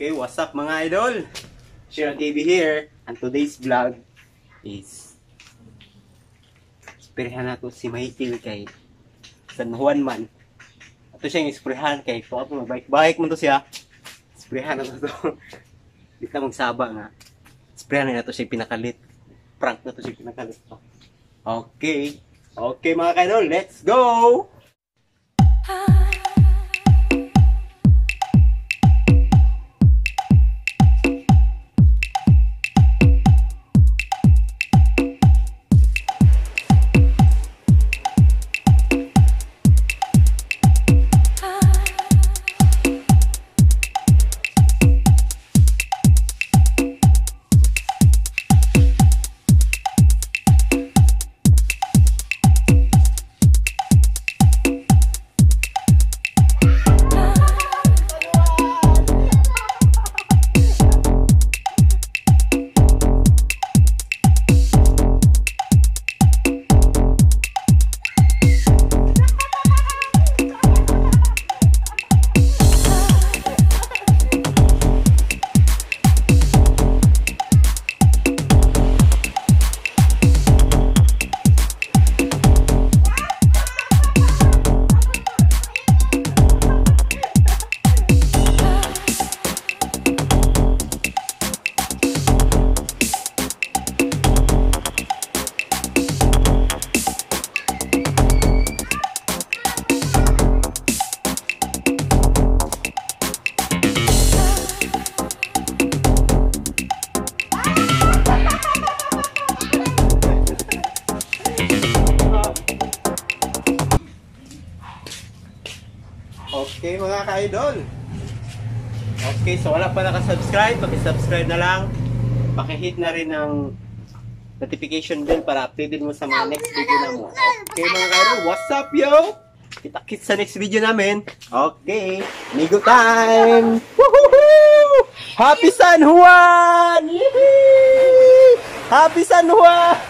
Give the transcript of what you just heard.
Okay, what's up, mga idol? Shiro TV here, and today's vlog is isprehan nato si Michael kay San Juan man. Ato siyang isprehan kay tuwa po bike-bike man to siya. Isprehan nato to. Di ta magsaba nga. Isprehan na nato siya pinakalit. Prank na to siya pinakalit pa. Okay. Okay, mga kaidol, let's go! Okay, mga ka-idol. Okay, so wala pa nakasubscribe, paki-subscribe na lang. Paki-hit na rin ang notification bell para updated mo sa mga next video na mo. Okay, mga ka-idol, what's up, yo? Kita-kits sa next video namin. Okay, migo time! Woohoo! Happy San Juan! Yee! Happy San Juan!